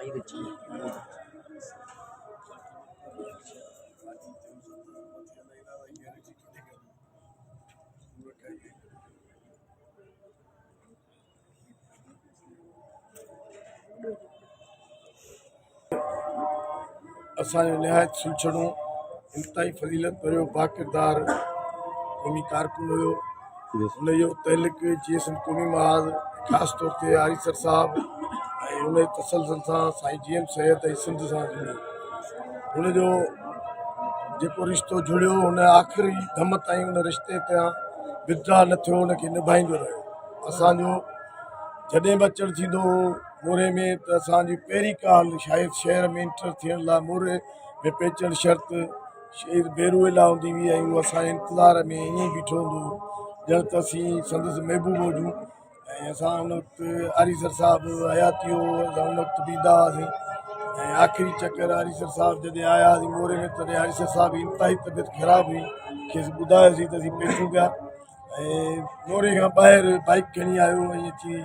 اسان جو نهايت سلڇڻو انتهائي فضيلت ڀريو باڪردار قومي ڪارڪن هيو ان جو تعلق جي ايس ايم قومي محاذ خاص طور تي آريسر صاحب ۽ ان جي تسلسل سان سائين جي ايم سيد ۽ سنڌ سان جڙيو هن جو جيڪو رشتو جڙيو ان آخري دم تائين ان رشتي تان وٿڊرا نه ٿيو ان کي نڀائيندو رهيو اسانجو جڏهن به اچڻ ٿيندو هو موري ۾ ته اسانجي پهرين ڪال شايد شهر ۾ انٽر ٿيڻ لاء موري ۾ پهچڻ شرط شهيد بيروء لاء هوندي هئي ۽ هو اسان جي انتظار ۾ ائين ئي بيٺو هوندو هو ڄڻ ته اسين سندس محبوب هجون ۽ اسان ان وقت آريسر صاحب حياتي هو اسان ان وقت به ايندا هئاسين ۽ آخري چڪر آريسر صاحب جڏهن آيا هئاسين موري ۾ تڏهن آريسر صاحب جي انتهائي طبيعت خراب هئي کيس ٻڌايوسين ته اسين پهچون پيا ۽ موري کان ٻاهر بائيڪ کڻي آيو ۽ اچي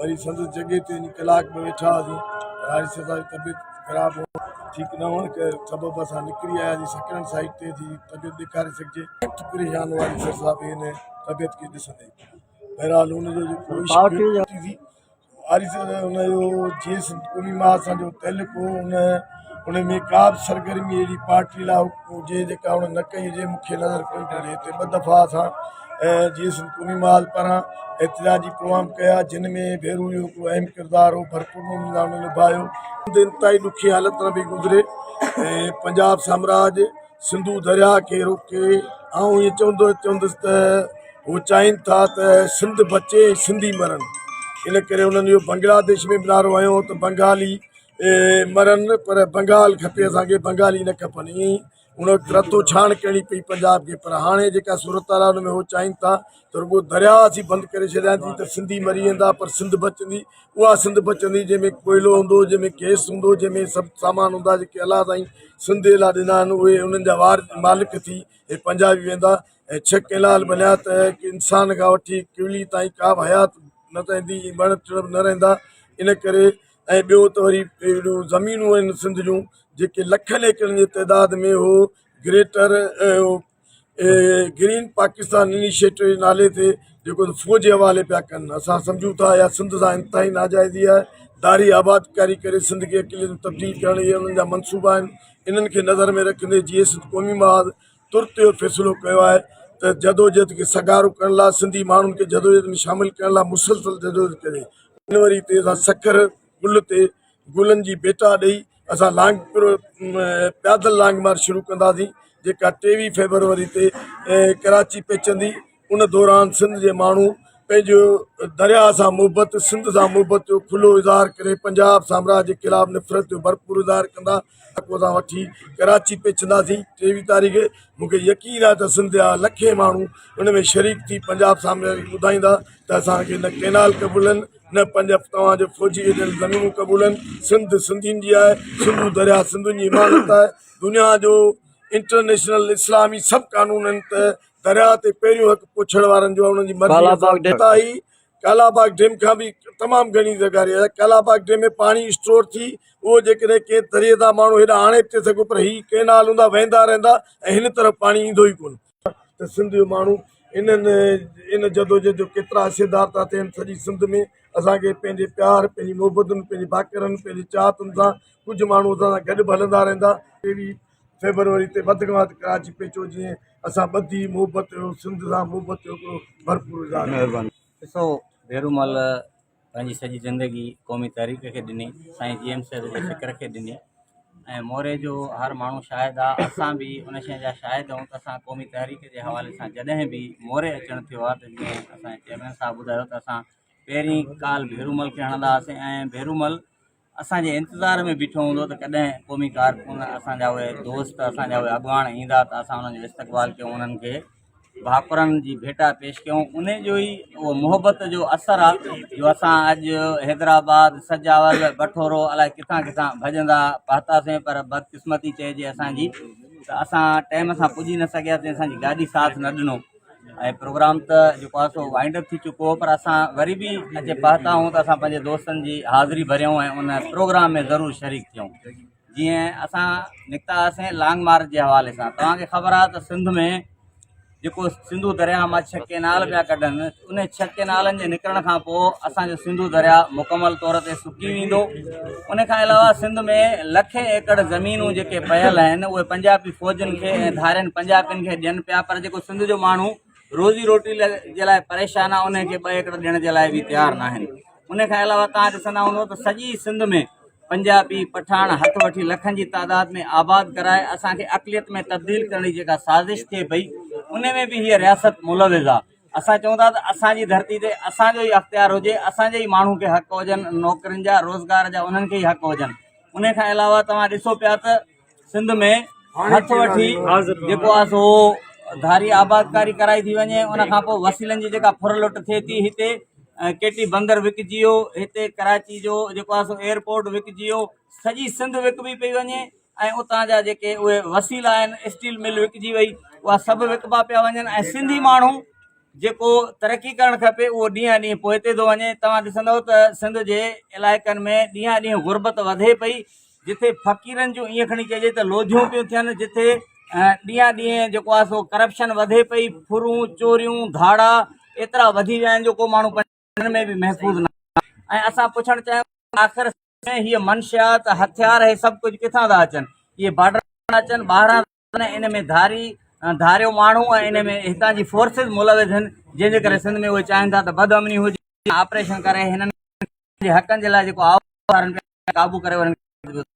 وري سندس جڳهه تي وڃي ڪلاڪ ٻه ويٺا هئاسين آريسر صاحب جي طبيعت خراب هئڻ ٺيڪ نه هئڻ ڪري سبب اسان نڪري آياسين سڪرنڊ سائيڊ تي جي طبيعت ڏيکاري سگهجي. پريشان هو آريسر صاحب هن طبيعت کي ڏسندي بهرحال ان جو جيڪو عشق ٿي آريسر ان جو جيس قومي محاذ سان جو تعلق هو ان ان ۾ ڪا به سرگرمي اهڙي پارٽي لاء هجي جيڪا هن نه ڪئي هجي مون کي نظر ڪونه ٿو اچي هتي ٻه دفعا اسان جيس قومي محاذ پاران احتجاجي پروگرام ڪيا جن ۾ ڀيرو جو هڪڙو اهم ڪردار هو ڀرپور نموني هن نڀايو. انتهائي ڏکي حالت مان به گذري ۽ پنجاب سامراج سنڌو درياهه کي روڪي آئون ائين چوندو چوندس ته هو چاهين ٿا ته سنڌ بچي ۽ سنڌي مرن ان ڪري انهن اهو بنگلاديش ۾ به نعرو هنيو ته بنگالي مرن پر بنگال کپي اسانکي بنگالي نه کپن ائين ئي ان وقت رتو ڇاڻ ڪرڻي پئي پنجاب کي پر هاڻي جيڪا صورتحال آهي ان ۾ هو چاهين ٿا ته رڳو درياهه اسين بند ڪري ڇڏياسين ته سنڌي مري ويندا پر سنڌ بچندي اها سنڌ بچندي جنهن ۾ ڪوئلو هوندو جنهن ۾ گئس هوندو جنهن ۾ سڀ سامان هوندا جيڪي الله سائين سنڌ جي لاء ڏنا آهن اهي انهن جا وار مالڪ ٿي هي پنجابي ويندا ۽ ڇهه ڪئنال بنيا ته انسان کان وٺي ڪيولي تائين ڪا به حيات نه رهندي وڻ ٽڻ به نه رهندا ان ڪري ۽ ٻيو ته وري اهڙيون زمينون آهن سنڌ جون جيڪي لکن ايڪڙن جي تعداد ۾ هو گريٽر گرين پاڪستان انيشيٽو جي نالي تي جيڪو فوج جي حوالي پيا ڪن اسان سمجهون ٿا اها سنڌ سان انتهائي ناجائزي آهي ڌاري آبادڪاري ڪري سنڌ کي اقليت ۾ تبديل ڪرڻ اهي انهن جا منصوبا آهن انهن کي نظر ۾ رکندي جي ايس قومي محاذ ترت اهو فيصلو ڪيو آهي ته جدوجهد کي سگهارو ڪرڻ لاء سنڌي ماڻهن کي جدوجهد ۾ شامل ڪرڻ لاء مسلسل جدوجهد ڪجي ان وري تي اسان سکر پل تي گلن جي ڀيٽا ڏئي اسان لانگ پيادل لانگ مارچ شروع ڪنداسين جيڪا ٽيويهه فيبروري تي ڪراچي پهچندي ان دوران سنڌ جي ماڻهو پنهنجو درياهه سان محبت سنڌ سان محبت جو کلو اظهار ڪري پنجاب سامراج جي خلاف نفرت جو ڀرپور اظهار ڪندا اتان وٺي ڪراچي پهچنداسين ٽيويهه تاريخ مونکي يقين آهي ته سنڌ جا لکين ماڻهو ان ۾ شريڪ ٿي پنجاب سامراج کي ٻڌائيندا ته اسانکي نه ڪينال قبول آهن نه پنجاب توهان جي فوجي کي ڏنل زمينون قبول آهن سنڌ سنڌين جي آهي سنڌو درياء سنڌين جي امانت آهي دنيا جو انٽرنيشنل اسلامي سڀ قانون آهن ته درياء تي پهريون حق پڇڻ وارن جو آهي انهن جي مرضي آهي ڪالا باغ ڊيم کان به تمام گهڻي زگاري آهي ڪالا باغ ڊيم ۾ پاڻي اسٽور ٿي اهو جيڪڏهن ڪنهن ذريعي تان ماڻهو هيڏانهن آڻي به ٿي سگهو پر هي ڪينال هوندا وهندا رهندا ۽ هن طرف پاڻي ايندو ئي ڪونه ته سنڌ جو ماڻهو انهن ان جدوجهد جو ڪيترا حصيدار ٿا ٿين سڄي سنڌ ۾ اسانکي پنهنجي پيار پنهنجي محبتن پنهنجي ڀاڪرن پنهنجي چاهتن سان ڪجهه ماڻهو اسان سان گڏ به هلندا رهندا. ٽيويهه فيبروري تي وڌ کان وڌ ڪراچي پهچو جيئن اسان ٻڌي محبت جو سنڌ سان محبت جو هڪڙو ڀرپور اظهار ڪيون. ڏسو ڀيرومل پنهنجي سڄي زندگي قومي تحريڪ کي ڏني، سائين جي ايم سيد جي فڪر کي ڏني ۽ موري جو هر ماڻهو شاهد آ اسان به ان شيء جا شاهد آهيون ته اسان قومي تحريڪ جي حوالي سان جڏهن به موري اچڻ ٿيو آ ته جيئن اسان جي چيئرمين صاحب ٻڌايو ته اسان پهرين ڪال ڀيرومل کي هڻندا هئاسين ۽ ڀيرومل اسان جي انتظار ۾ بيٺو هوندو ته ڪڏهن قومي ڪارڪن اسان جا اهي دوست اسان جا اهي اڳواڻ ايندا ته اسان انهن جو استقبال ڪيون انهن کي ڀاڪرن جي ڀيٽا پيش ڪيون ان جو ئي اهو محبت جو اثر آ جو اسان اڄ حيدرآباد سجاول بٺورو الائي ڪٿان ڪٿان ڀڄندا پهتاسين پر بدقسمتي چئجي اسان جي ته اسان ٽائيم سان پڄي نه سگهياسين اسان جي گاڏي ساٿ نه ڏنو. ۽ پروگرام ته جيڪو آهي سو وائنڊ اپ ٿي چڪو هو پر اسان وري به اچي پهتا آهيون ته اسان پنهنجي دوستن جي حاضري ڀريون ۽ ان پروگرام ۾ ضرور شريڪ ٿيون. جيئن اسان نڪتا هئاسين لانگ مارچ جي حوالي سان توهان کي خبر آهي ته سنڌ ۾ جيڪو سنڌو درياهه مان ڇهه ڪينال پيا ڪڍن ان ڇهه ڪينالن جي نڪرڻ کان پوء اسانجو سنڌو درياهه مڪمل طور تي سڪي ويندو ان کان علاوه سنڌ ۾ لکين ايڪڙ زمينون جيڪي پيل آهن اهي پنجابي فوجن کي ۽ ڌارين پنجابين کي ڏين پيا پر جيڪو سنڌ جو ماڻهو روزي روٽي جي لاء پريشان آهي ان کي ٻه ايڪڙ ڏيڻ جي لاء به تيار ناهن ان کان علاوه توهان ڏسندا هوندو ته سڄي سنڌ ۾ پنجابي پٺاڻ هٿ وٺي لکن جي تعداد ۾ آباد ڪرائي اسان کي اقليت ۾ تبديل ڪرڻ جي جيڪا سازش ٿئي پئي ان ۾ به هيء رياست ملوث آهي اسان چئون ٿا ته اسان جي ڌرتي تي اسان جو ئي اختيار هجي اسان جي ئي ماڻهو کي حق هجن نوڪرين جا روزگار جا انهن کي ئي حق هجن ان کان علاوه توهان ڏسو پيا ته سنڌ ۾ هٿ وٺي جيڪو آهي سو ڌاري آبادڪاري ڪرائي ٿي وڃي ان کان پوء وسيلن جي جيڪا ڦر لٽ ٿئي ٿي هتي ڪيٽي بندر وڪجي ويو هتي ڪراچي جو جيڪو آهي سو ايئرپورٽ وڪجي ويو سڄي سنڌ وڪبي پئي وڃي ۽ اتان جا جيڪي اهي وسيلا آهن اسٽيل مل وڪجي وئي اها سڀ وڪبا پيا وڃن ۽ سنڌي ماڻهو جيڪو ترقي ڪرڻ کپي اهو ڏينهن ڏينهن پوئتي ٿو وڃي توهان ڏسندو ته سنڌ جي علائقن ۾ ڏينهن ڏينهن غربت وڌي پئي جتي فقيرن جون ائين کڻي چئجي ته لوڌيون پيون ٿين جتي ڏينهن ڏينهن جيڪو آهي سو ڪرپشن وڌي پئي ڦرون چوريون ڌاڙا ايترا وڌي ويا آهن جو ڪو ماڻهو پنهنجي گهر ۾ به محفوظ نه آهي ۽ اسان پڇڻ چاهيون آخر هي منشيات هٿيار هي سڀ ڪجهه ڪٿان ٿا اچن اهي بارڊر اچن ٻاهران ان ۾ ڌاري ڌاريو ماڻهو ۽ ان ۾ هتان جي فورسز ملوث آهن جنهن جي ڪري سنڌ ۾ اهي چاهين ٿا ته بد امني هجي آپريشن ڪري هنن جي حقن جي لاء جيڪو آواز اٿارن پيا قابو ڪري انهن کي.